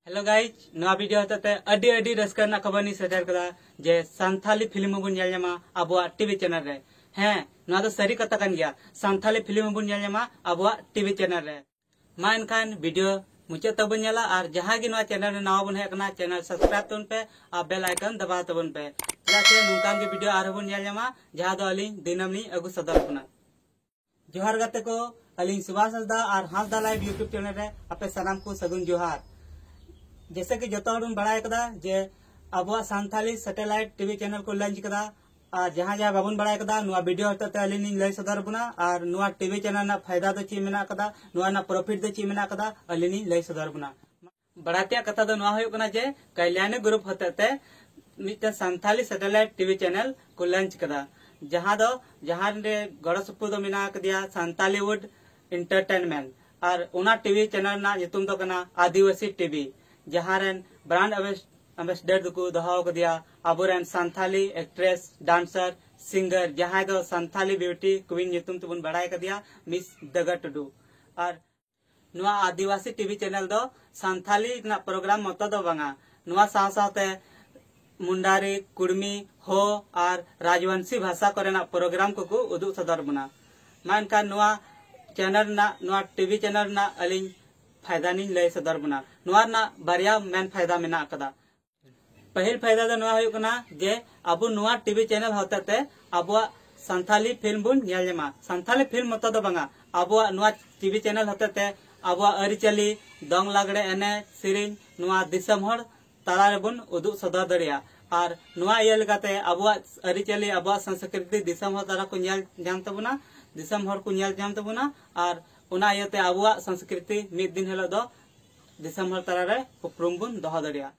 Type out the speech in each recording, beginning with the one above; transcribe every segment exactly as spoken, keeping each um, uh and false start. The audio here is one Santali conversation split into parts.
Hello guys, ᱱᱚᱣᱟ ᱵᱷᱤᱰᱤᱭᱳ ᱦᱚᱛᱮᱛᱮ ᱟᱹᱰᱤ ᱟᱹᱰᱤ ᱨᱟᱹᱥᱠᱟᱹ ᱨᱮᱱᱟᱜ ᱠᱷᱚᱵᱚᱨ ᱞᱤᱧ ᱥᱮᱴᱮᱨ ᱠᱟᱫᱟ ᱡᱮ ᱥᱟᱱᱛᱷᱟᱞᱤ ᱯᱷᱤᱞᱢ ᱦᱚᱸᱵᱚᱱ ᱧᱮᱞ ᱧᱟᱢᱟ ᱟᱵᱚᱣᱟᱜ ᱴᱤᱵᱷᱤ ᱪᱮᱱᱮᱞ ᱨᱮ᱾ ᱦᱮᱸ, ᱱᱚᱣᱟ ᱫᱚ ᱥᱟᱹᱨᱤ ᱠᱟᱛᱷᱟ ᱠᱟᱱ ᱜᱮᱭᱟ, ᱥᱟᱱᱛᱷᱟᱞᱤ ᱯᱷᱤᱞᱢ ᱦᱚᱸᱵᱚᱱ ᱧᱮᱞ ᱧᱟᱢᱟ ᱟᱵᱚᱣᱟᱜ ᱴᱤᱵᱷᱤ ᱪᱮᱱᱮᱞ ᱨᱮ᱾ ᱢᱟ ᱮᱱᱠᱷᱟᱱ ᱵᱷᱤᱰᱤᱭᱳ ᱢᱩᱪᱟᱹᱫ ᱛᱟᱵᱚᱱ ᱧᱮᱞᱟ, ᱟᱨ ᱡᱟᱦᱟᱸᱭ ᱜᱮ ᱱᱚᱣᱟ ᱪᱮᱱᱮᱞ ᱨᱮ ᱱᱟᱣᱟ ᱵᱚᱱ ᱦᱮᱡ ᱟᱠᱟᱱᱟ, ᱪᱮᱱᱮᱞ ᱥᱟᱵᱥᱠᱨᱟᱭᱤᱵ ᱛᱟᱵᱚᱱ ᱯᱮ ᱟᱨ ᱵᱮᱞ ᱟᱭᱠᱚᱱ ᱫᱟᱵᱟᱣ ᱛᱟᱵᱚᱱ ᱯᱮ, ᱪᱮᱫᱟᱜ ᱥᱮ ᱱᱚᱝᱠᱟᱱ ᱜᱮ ᱵᱷᱤᱰᱤᱭᱳ ᱟᱨᱦᱚᱸ ᱵᱚᱱ ᱧᱮᱞ ᱧᱟᱢᱟ, ᱡᱟᱦᱟᱸ ᱫᱚ ᱟᱹᱞᱤᱧ ᱫᱤᱱᱟᱹᱢ ᱞᱤᱧ ᱟᱹᱜᱩ ᱥᱚᱫᱚᱨ ᱟᱵᱚᱱᱟ᱾ ᱡᱚᱦᱟᱨ ᱜᱟᱛᱮ ᱠᱚ, ᱟᱹᱞᱤᱧ ᱥᱩᱵᱷᱟᱥ ᱦᱟᱸᱥᱫᱟ ᱟᱨ ᱦᱟᱸᱥᱫᱟ ᱞᱟᱭᱤᱵᱷ YouTube ᱪᱮᱱᱮᱞ ᱨᱮ ᱟᱯᱮ ᱥᱟᱱᱟᱢ ᱠᱚ ᱥᱟᱹᱜᱩᱱ ᱡᱚᱦᱟᱨ᱾ ᱡᱮᱥᱮ ᱠᱤ ᱡᱚᱛᱚ ᱦᱚᱲ ᱵᱚᱱ ᱵᱟᱲᱟᱭ ᱠᱟᱫᱟ ᱡᱮ ᱟᱵᱚᱣᱟᱜ ᱥᱟᱱᱛᱷᱟᱞᱤ ᱥᱮᱴᱮᱞᱟᱭᱤᱴ ᱴᱤᱵᱷᱤ ᱪᱮᱱᱮᱞ ᱠᱚ ᱞᱚᱧᱪ ᱠᱟᱫᱟ, ᱟᱨ ᱡᱟᱦᱟᱸ ᱡᱟᱦᱟᱸ ᱵᱟᱵᱚᱱ ᱵᱟᱲᱟᱭ ᱠᱟᱫᱟ, ᱱᱚᱣᱟ ᱵᱷᱤᱰᱤᱭᱳ ᱦᱚᱛᱮᱛᱮ ᱟᱹᱞᱤᱧ ᱞᱤᱧ ᱞᱟᱹᱭ ᱥᱚᱫᱚᱨ ᱟᱵᱚᱱᱟ, ᱟᱨ ᱱᱚᱣᱟ ᱴᱤᱵᱷᱤ ᱪᱮᱱᱮᱞ ᱨᱮᱱᱟᱜ ᱯᱷᱟᱭᱫᱟ ᱫᱚ ᱪᱮᱫ ᱢᱮᱱᱟᱜ ᱠᱟᱫᱟ, ᱱᱚᱣᱟ ᱨᱮᱱᱟᱜ ᱯᱨᱚᱯᱷᱤᱴ ᱫᱚ ᱪᱮᱫ ᱢᱮᱱᱟᱜ ᱠᱟᱫᱟ, ᱟᱹᱞᱤᱧ ᱞᱤᱧ ᱞᱟᱹᱭ ᱥᱚᱫᱚᱨ ᱟᱵᱚᱱᱟ᱾ ᱵᱟᱲᱟᱭ ᱛᱮᱭᱟᱜ ᱠᱟᱛᱷᱟ ᱫᱚ ᱱᱚᱣᱟ ᱦᱩᱭᱩᱜ ᱠᱟᱱᱟ ᱡᱮ ᱠᱟᱞᱭᱟᱱᱤ ᱜᱨᱩᱯ ᱦᱚᱛᱮᱛᱮ ᱢᱤᱫᱴᱮᱱ ᱥᱟᱱᱛᱷᱟᱞᱤ ᱥᱮᱴᱮᱞᱟᱭᱤᱴ ᱴᱤᱵᱷᱤ ᱪᱮᱱᱮᱞ ᱠᱚ ᱞᱚᱧᱪ ᱠᱟᱫᱟ, ᱡᱟᱦᱟᱸ ᱫᱚ, ᱡᱟᱦᱟᱸ ᱨᱮ ᱜᱚᱲᱚ ᱥᱚᱯᱚᱦᱚᱫ ᱫᱚ ᱢᱮᱱᱟᱜ ᱟᱠᱟᱫᱮᱭᱟ ᱥᱟᱱᱛᱟᱞᱤᱣᱩᱰ ᱮᱱᱴᱟᱨᱴᱮᱱᱢᱮᱱᱴ, ᱟᱨ ᱚᱱᱟ ᱴᱤᱵᱷᱤ ᱪᱮᱱᱮᱞ ᱨᱮᱱᱟᱜ ᱧᱩᱛᱩᱢ ᱫᱚ ᱠᱟᱱᱟ ᱟᱹᱫᱤᱵᱟᱹᱥᱤ ᱴᱤᱵᱷᱤ, ᱡᱟᱦᱟᱸ ᱨᱮᱱ ᱵᱨᱟᱱᱰ ᱮᱢᱵᱮᱥᱮᱰᱟᱨ ᱫᱚᱠᱚ ᱫᱚᱦᱚ ᱟᱠᱟᱫᱮᱭᱟ ᱟᱵᱚᱨᱮᱱ ᱥᱟᱱᱛᱷᱟᱞᱤ ᱮᱠᱴᱨᱮᱥ, ᱰᱟᱱᱥᱟᱨ, ᱥᱤᱝᱜᱟᱨ, ᱡᱟᱦᱟᱸᱭ ᱫᱚ ᱥᱟᱱᱛᱷᱟᱞᱤ ᱵᱤᱭᱩᱴᱤ ᱠᱩᱭᱤᱱ ᱧᱩᱛᱩᱢ ᱛᱮᱵᱚᱱ ᱵᱟᱲᱟᱭ ᱠᱟᱫᱮᱭᱟ, ᱢᱤᱥ ᱫᱟᱜᱟ ᱴᱩᱰᱩ᱾ ᱟᱨ ᱱᱚᱣᱟ ᱟᱹᱫᱤᱵᱟᱹᱥᱤ ᱴᱤᱵᱷᱤ ᱪᱮᱱᱮᱞ ᱫᱚ ᱥᱟᱱᱛᱷᱟᱞᱤ ᱨᱮᱱᱟᱜ ᱯᱨᱳᱜᱨᱟᱢ ᱢᱚᱛᱚ ᱫᱚ ᱵᱟᱝᱟ, ᱱᱚᱣᱟ ᱥᱟᱶ ᱥᱟᱶᱛᱮ ᱢᱩᱱᱰᱟᱨᱤ, ᱠᱩᱲᱢᱤ, ᱦᱳ ᱟᱨ ᱨᱟᱡᱽᱵᱚᱝᱥᱤ ᱵᱷᱟᱥᱟ ᱠᱚᱨᱮᱱᱟᱜ ᱯᱨᱳᱜᱨᱟᱢ ᱠᱚᱠᱚ ᱩᱫᱩᱜ ᱥᱚᱫᱚᱨ ᱵᱚᱱᱟ᱾ ᱢᱟ ᱮᱱᱠᱷᱟᱱ ᱱᱚᱣᱟ ᱪᱮᱱᱮᱞ ᱨᱮᱱᱟᱜ, ᱱᱚᱣᱟ ᱴᱤᱵᱷᱤ ᱪᱮᱱᱮᱞ ᱨᱮᱱᱟᱜ ᱟᱹᱞᱤᱧ ᱯᱷᱟᱭᱫᱟ ᱞᱤᱧ ᱞᱟᱹᱭ ᱥᱚᱫᱚᱨ ᱵᱚᱱᱟ᱾ ᱱᱚᱣᱟ ᱨᱮᱱᱟᱜ ᱵᱟᱨᱭᱟ ᱢᱮᱱ ᱯᱷᱟᱭᱫᱟ ᱢᱮᱱᱟᱜ ᱟᱠᱟᱫᱟ᱾ ᱯᱟᱹᱦᱤᱞ ᱯᱷᱟᱭᱫᱟ ᱫᱚ ᱱᱚᱣᱟ ᱦᱩᱭᱩᱜ ᱠᱟᱱᱟ ᱡᱮ ᱟᱵᱚ ᱱᱚᱣᱟ ᱴᱤᱵᱷᱤ ᱪᱮᱱᱮᱞ ᱦᱚᱛᱮᱛᱮ ᱟᱵᱚᱣᱟᱜ ᱥᱟᱱᱛᱷᱟᱞᱤ ᱯᱷᱤᱞᱢ ᱵᱚᱱ ᱧᱮᱞ ᱧᱟᱢᱟ᱾ ᱥᱟᱱᱛᱷᱟᱞᱤ ᱯᱷᱤᱞᱢ ᱢᱚᱛᱚ ᱫᱚ ᱵᱟᱝᱟ, ᱟᱵᱚᱣᱟᱜ ᱱᱚᱣᱟ ᱴᱤᱵᱷᱤ ᱪᱮᱱᱮᱞ ᱦᱚᱛᱮᱛᱮ ᱟᱵᱚᱣᱟᱜ ᱟᱹᱨᱤᱪᱟᱹᱞᱤ, ᱫᱚᱝ ᱞᱟᱜᱽᱲᱮ ᱮᱱᱮᱡ ᱥᱮᱨᱮᱧ ᱱᱚᱣᱟ ᱫᱤᱥᱚᱢ ᱦᱚᱲ ᱛᱟᱞᱟ ᱨᱮᱵᱚᱱ ᱩᱫᱩᱜ ᱥᱚᱫᱚᱨ ᱫᱟᱲᱮᱭᱟᱜᱼᱟ᱾ ᱟᱨ ᱱᱚᱣᱟ ᱤᱭᱟᱹ ᱞᱮᱠᱟᱛᱮ ᱟᱵᱚᱣᱟᱜ ᱟᱹᱨᱤᱪᱟᱹᱞᱤ, ᱟᱵᱚᱣᱟᱜ ᱥᱚᱝᱥᱠᱨᱤᱛᱤ ᱫᱤᱥᱚᱢ ᱦᱚᱲ ᱛᱟᱞᱟ ᱠᱚ ᱧᱮᱞ ᱧᱟᱢ ᱛᱟᱵᱚᱱᱟ, ᱫᱤᱥᱚᱢ ᱦᱚᱲ ᱠᱚ ᱧᱮᱞ ᱧᱟᱢ ᱛᱟᱵᱚᱱᱟ, ᱟᱨ ᱚᱱᱟ ᱤᱭᱟᱹᱛᱮ ᱟᱵᱚᱣᱟᱜ ᱥᱚᱝᱥᱠᱨᱤᱛᱤ ᱢᱤᱫ ᱫᱤᱱ ᱦᱤᱞᱳᱜ ᱫᱚ ᱫᱤᱥᱚᱢ ᱦᱚᱲ ᱛᱟᱞᱟᱨᱮ ᱩᱯᱨᱩᱢ ᱵᱚᱱ ᱫᱚᱦᱚ ᱫᱟᱲᱮᱭᱟᱜᱼᱟ᱾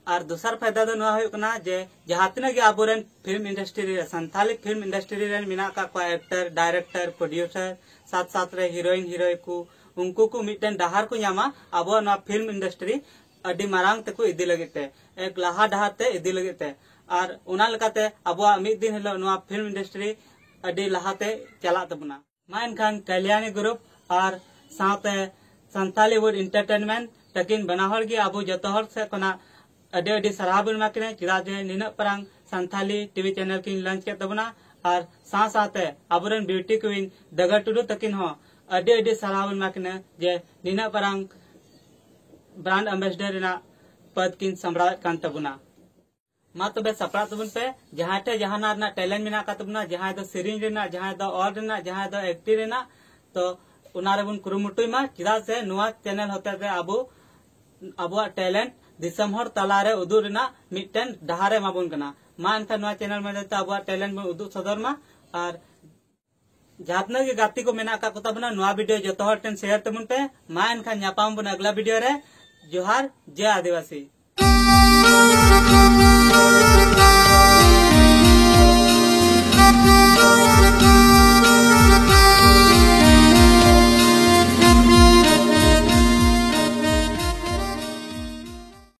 ᱟᱨ ᱫᱚᱥᱟᱨ ᱯᱷᱟᱭᱫᱟ ᱫᱚ ᱱᱚᱣᱟ ᱦᱩᱭᱩᱜ ᱠᱟᱱᱟ ᱡᱮ ᱡᱟᱦᱟᱸ ᱛᱤᱱᱟᱹᱜ ᱜᱮ ᱟᱵᱚᱨᱮᱱ ᱯᱷᱤᱞᱢ ᱤᱱᱰᱟᱥᱴᱨᱤ ᱨᱮ, ᱥᱟᱱᱛᱷᱟᱞᱤ ᱯᱷᱤᱞᱢ ᱤᱱᱰᱟᱥᱴᱨᱤ ᱨᱮᱱ ᱢᱮᱱᱟᱜ ᱟᱠᱟᱫ ᱠᱚᱣᱟ, ᱮᱠᱴᱟᱨ, ᱰᱟᱭᱨᱮᱠᱴᱟᱨ, ᱯᱨᱚᱰᱭᱩᱥᱟᱨ, ᱥᱟᱛ ᱥᱟᱛ ᱨᱮ ᱦᱤᱨᱳᱭᱤᱱ ᱦᱤᱨᱳᱭᱤ ᱠᱚ, ᱩᱱᱠᱩ ᱠᱚ ᱢᱤᱫᱴᱮᱱ ᱰᱟᱦᱟᱨ ᱠᱚ ᱧᱟᱢᱟ ᱟᱵᱚᱣᱟᱜ ᱱᱚᱣᱟ ᱯᱷᱤᱞᱢ ᱤᱱᱰᱟᱥᱴᱨᱤ ᱟᱹᱰᱤ ᱢᱟᱨᱟᱝ ᱛᱮᱠᱚ ᱤᱫᱤ ᱞᱟᱹᱜᱤᱫ ᱛᱮ, ᱮᱠ ᱞᱟᱦᱟ ᱰᱟᱦᱟᱨ ᱛᱮ ᱤᱫᱤ ᱞᱟᱹᱜᱤᱫ ᱛᱮ᱾ ᱟᱨ ᱚᱱᱟ ᱞᱮᱠᱟᱛᱮ ᱟᱵᱚᱣᱟᱜ ᱢᱤᱫ ᱫᱤᱱ ᱦᱤᱞᱳᱜ ᱱᱚᱣᱟ ᱯᱷᱤᱞᱢ ᱤᱱᱰᱟᱥᱴᱨᱤ ᱟᱹᱰᱤ ᱞᱟᱦᱟᱛᱮ ᱪᱟᱞᱟᱜ ᱛᱟᱵᱚᱱᱟ᱾ ᱢᱟ ᱮᱱᱠᱷᱟᱱ ᱠᱟᱞᱭᱟᱱᱤ ᱜᱨᱩᱯ ᱟᱨ ᱥᱟᱶᱛᱮ ᱥᱟᱱᱛᱟᱞᱤᱣᱩᱰ ᱮᱱᱴᱟᱨᱴᱮᱱᱢᱮᱱᱴ ᱛᱟᱹᱠᱤᱱ ᱵᱟᱱᱟ ᱦᱚᱲ ᱜᱮ ᱟᱵᱚ ᱡᱚᱛᱚ ᱦᱚᱲ ᱥᱮᱫ ᱠᱷᱚᱱᱟᱜ ᱟᱹᱰᱤ ᱟᱹᱰᱤ ᱥᱟᱨᱦᱟᱣ ᱵᱚᱱ ᱮᱢᱟ ᱠᱤᱱᱟ, ᱪᱮᱫᱟᱜ ᱡᱮ ᱱᱤᱱᱟᱹᱜ ᱯᱟᱨᱟᱝ ᱥᱟᱱᱛᱷᱟᱞᱤ ᱴᱤᱵᱷᱤ ᱪᱮᱱᱮᱞ ᱠᱤᱱ ᱞᱚᱧᱪ ᱠᱮᱫ ᱛᱟᱵᱚᱱᱟ᱾ ᱟᱨ ᱥᱟᱶ ᱥᱟᱶᱛᱮ ᱟᱵᱚᱨᱮᱱ ᱵᱤᱭᱩᱴᱤ ᱠᱩᱭᱤᱱ ᱰᱟᱹᱜᱟᱹᱨ ᱴᱩᱰᱩ ᱛᱟᱹᱠᱤᱱ ᱦᱚᱸ ᱟᱹᱰᱤ ᱟᱹᱰᱤ ᱥᱟᱨᱦᱟᱣ ᱵᱚᱱ ᱮᱢᱟ ᱠᱤᱱᱟ ᱡᱮ ᱱᱤᱱᱟᱹᱜ ᱯᱟᱨᱟᱝ ᱵᱨᱟᱱᱰ ᱮᱢᱵᱮᱥᱮᱰᱟᱨ ᱨᱮᱱᱟᱜ ᱯᱚᱫ ᱠᱤᱱ ᱥᱟᱢᱵᱲᱟᱣᱮᱫ ᱠᱟᱱ ᱛᱟᱵᱚᱱᱟ᱾ ᱢᱟ ᱛᱚᱵᱮ ᱥᱟᱯᱲᱟᱜ ᱛᱟᱵᱚᱱ ᱯᱮ, ᱡᱟᱦᱟᱸᱭ ᱴᱷᱮᱱ ᱡᱟᱦᱟᱱᱟᱜ ᱨᱮᱱᱟᱜ ᱴᱮᱞᱮᱱᱴ ᱢᱮᱱᱟᱜ ᱟᱠᱟᱫ ᱛᱟᱵᱚᱱᱟ, ᱡᱟᱦᱟᱸᱭ ᱫᱚ ᱥᱮᱨᱮᱧ ᱨᱮᱱᱟᱜ, ᱡᱟᱦᱟᱸᱭ ᱫᱚ ᱚᱞ ᱨᱮᱱᱟᱜ, ᱡᱟᱦᱟᱸᱭ ᱫᱚ ᱮᱠᱴᱤᱝ ᱨᱮᱱᱟᱜ, ᱛᱚ ᱚᱱᱟ ᱨᱮᱵᱚᱱ ᱠᱩᱨᱩᱢᱩᱴᱩᱭ ᱢᱟ, ᱪᱮᱫᱟᱜ ᱥᱮ ᱱᱚᱣᱟ ᱪᱮᱱᱮᱞ ᱦᱚᱛᱮ ᱛᱮ ᱟᱵᱚ ᱟᱵᱚᱣᱟᱜ ᱴᱮᱞᱮᱱᱴ ᱫᱤᱥᱚᱢ ᱦᱚᱲ ᱛᱟᱞᱟᱨᱮ ᱩᱫᱩᱜ ᱨᱮᱱᱟᱜ ᱢᱤᱫᱴᱮᱱ ᱰᱟᱦᱟᱨ ᱮ ᱮᱢᱟ ᱵᱚᱱ ᱠᱟᱱᱟ᱾ ᱢᱟ ᱮᱱᱠᱷᱟᱱ ᱱᱚᱣᱟ ᱪᱮᱱᱮᱞ ᱢᱟᱫᱽᱫᱷᱚᱢ ᱛᱮ ᱟᱵᱚᱣᱟᱜ ᱴᱮᱞᱮᱱᱴ ᱵᱚᱱ ᱩᱫᱩᱜ ᱥᱚᱫᱚᱨ ᱢᱟ᱾ ᱟᱨ ᱡᱟᱦᱟᱸ ᱛᱤᱱᱟᱹᱜ ᱜᱮ ᱜᱟᱛᱮ ᱠᱚ ᱢᱮᱱᱟᱜ ᱟᱠᱟᱫ ᱠᱚ ᱛᱟᱵᱚᱱᱟ, ᱱᱚᱣᱟ ᱵᱷᱤᱰᱤᱭᱳ ᱡᱚᱛᱚ ᱦᱚᱲ ᱴᱷᱮᱱ ᱥᱮᱭᱟᱨ ᱛᱟᱵᱚᱱ ᱯᱮ᱾ ᱢᱟ ᱮᱱᱠᱷᱟᱱ ᱧᱟᱯᱟᱢ ᱵᱚᱱ ᱟᱜᱽᱞᱟ ᱵᱷᱤᱰᱤᱭᱳ ᱨᱮ᱾ ᱡᱚᱦᱟᱨ, ᱡᱮ ᱟᱹᱫᱤᱵᱟᱹᱥᱤ᱾